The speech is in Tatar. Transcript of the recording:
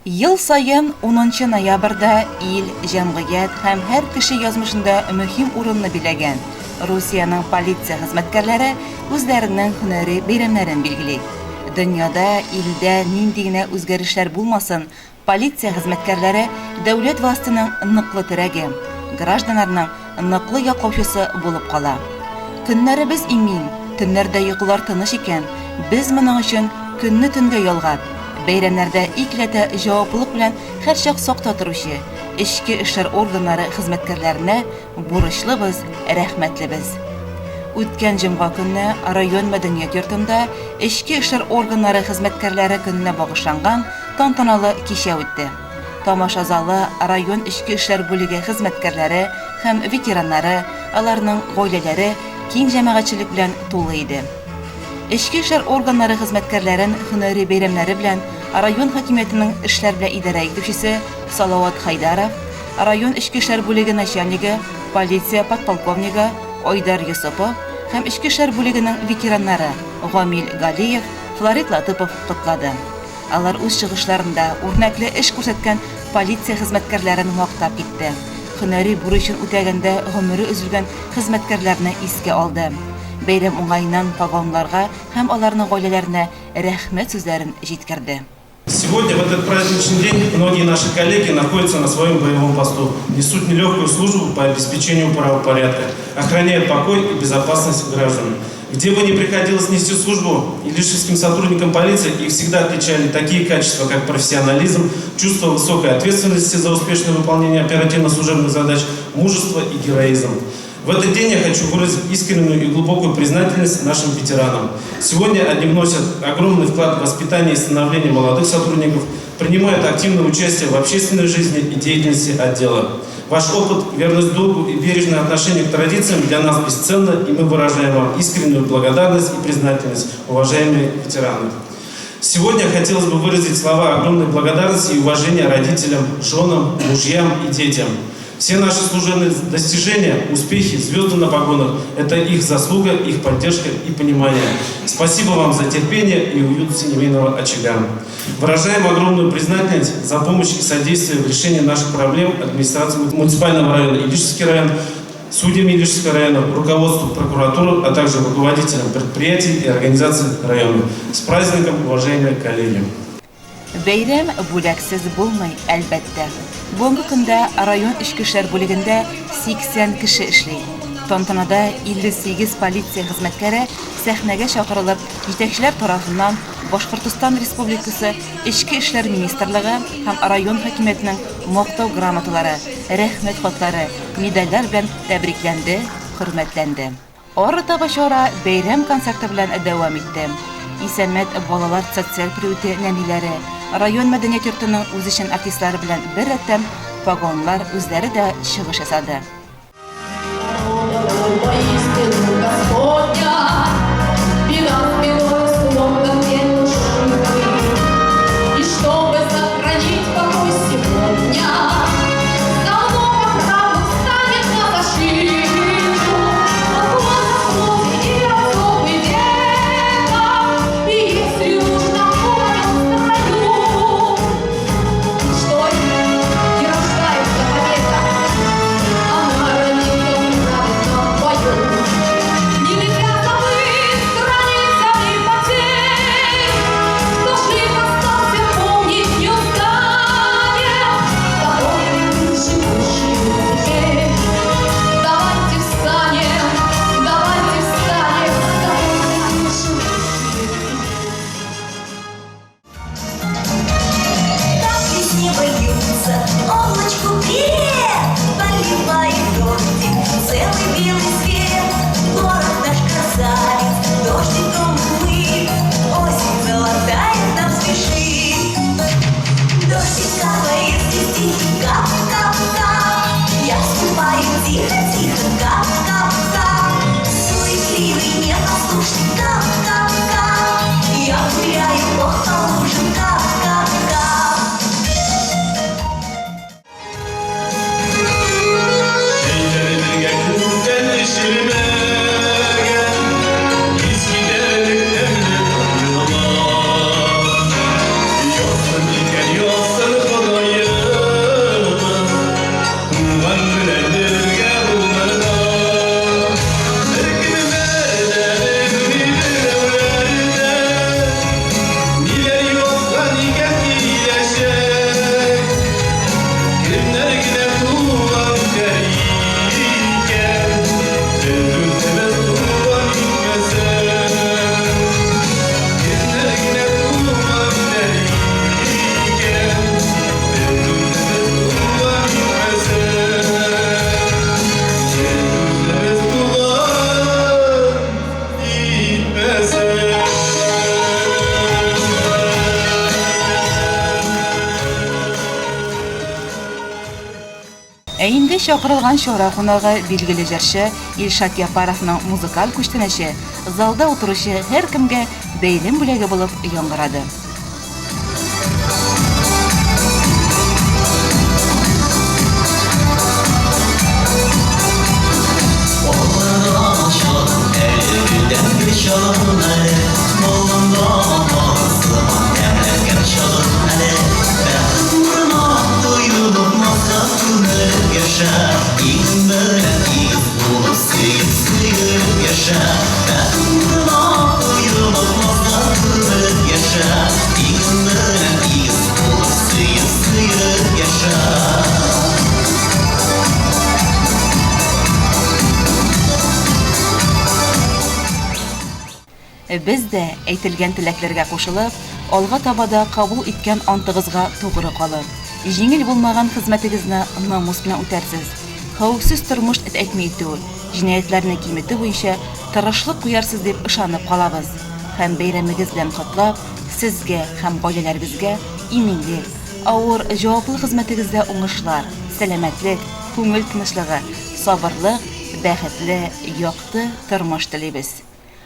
Ел саен унынчы ноябрьдә ил, җәмгыять һәм һәр кеше язмышында мөһим урынны биләгән Русиянең полиция хезмәткәрләре үзләренең һөнәри бәйрәмнәрен билгели. Дөньяда, илдә нинди генә үзгәрешләр булмасын, Полиция хезмәткәрләре дәүләт властеның ныклы терәге, гражданнарның ныклы яклаучысы булып кала. Көннәребез имин, төннәрдә йокылар тыныч икән, без моның өчен көнне төнгә ялгап, бәйрәмнәрдә икеләтә җаваплылык белән һәрчак сакта торучы эчке эшләр органнары хезмәткәрләренә бурычлыбыз, рәхмәтлебез. Үткән җомга көнне район мәдәният йортында эчке эшләр органнары хезмәткәрләре көненә багышланган Тантаналы кичә үтте. Тамаша залы район эчке эшләр бүлеге хезмәткәрләре һәм ветераннары, аларның гаиләләре, киң җәмәгатьчелек белән тулы иде. Эчке эшләр органнары хезмәткәрләрен һөнәри бәйрәмнәре белән район хакимиятенең эшләр белән идарә итүчесе Салават Хәйдаров, район эчке эшләр бүлеге начальнигы, полиция подполковнигы Айдар Йосыпов һәм эчке эшләр бүлегенең ветераннары Гамил Галиев, Флорид Латыпов котлады. Алар үз чыгышларында үрнәкле эш күрсәткән полиция хезмәткәрләрен мактап китте, һөнәри бурычын үтәгәндә гомере өзелгән хезмәткәрләрне искә алды. Бәйрәм уңаеннан погонларга һәм аларның гаиләләренә рәхмәт сүзләрен җиткерде. Сегодня, в этот праздничный день, многие наши коллеги находятся на своем боевом посту, несут нелегкую службу по обеспечению правопорядка, охраняют покой и безопасность граждан. Где бы ни приходилось нести службу, илишевским сотрудникам полиции их всегда отличали такие качества, как профессионализм, чувство высокой ответственности за успешное выполнение оперативно-служебных задач, мужество и героизм. В этот день я хочу выразить искреннюю и глубокую признательность нашим ветеранам. Сегодня они вносят огромный вклад в воспитание и становление молодых сотрудников, принимают активное участие в общественной жизни и деятельности отдела. Ваш опыт, верность долгу и бережное отношение к традициям для нас бесценно, и мы выражаем вам искреннюю благодарность и признательность, уважаемые ветераны. Сегодня хотелось бы выразить слова огромной благодарности и уважения родителям, женам, мужьям и детям. Все наши служебные достижения, успехи, звезды на погонах – это их заслуга, их поддержка и понимание. Спасибо вам за терпение и уют семейного очага. Выражаем огромную признательность за помощь и содействие в решении наших проблем администрации муниципального района Илишевский район, судьям Илишевского района, руководству прокуратуры, а также руководителям предприятий и организаций района. С праздником, уважаемые коллеги! Бәйрәм бүләксез булмый, әлбәттә. Бүгенге көндә район эчке эшләр бүлегендә 80 кеше эшли. Тантанада 58 полиция хезмәткәре сәхнәгә чакырылып, җитәкчеләр тарафыннан Башкортостан Республикасы Эчке эшләр министрлыгы һәм район хакимиятенең Мактау грамоталары, Рәхмәт хатлары, медальләр белән тәбрикләнде, хөрмәтләнде. Арытаба чара бәйрәм концерты белән дәвам итте. Исәнмәт балалар социаль приюты нәниләре, район мәдәният йортының үзешчән артистлары белән беррәттән погонлар үзләре дә чыгыш ясады. Ә инде чакырылган чара кунагы, билгеле җырчы Илшат Япаровның музыкаль күчтәнәче залда утыручы һәркемгә бәйрәм бүләге булып яңгырады. Без дә, әйтелгән теләкләргә кушылып, алга таба да кабул иткән антыгызга тугры калып, җиңел булмаган хезмәтегезне намус белән үтәрсез, хәвефсез тормыш тәэмин итү, җинаятьләрне киметү буенча тырышлык куярсыз дип ышанып калабыз һәм бәйрәмегез белән котлап, сезгә һәм гаиләләрегезгә иминлек, авыр, җаваплы хезмәтегездә уңышлар, сәламәтлек, күңел тынычлыгы, сабырлык, бәхетле, якты тормыш телибез.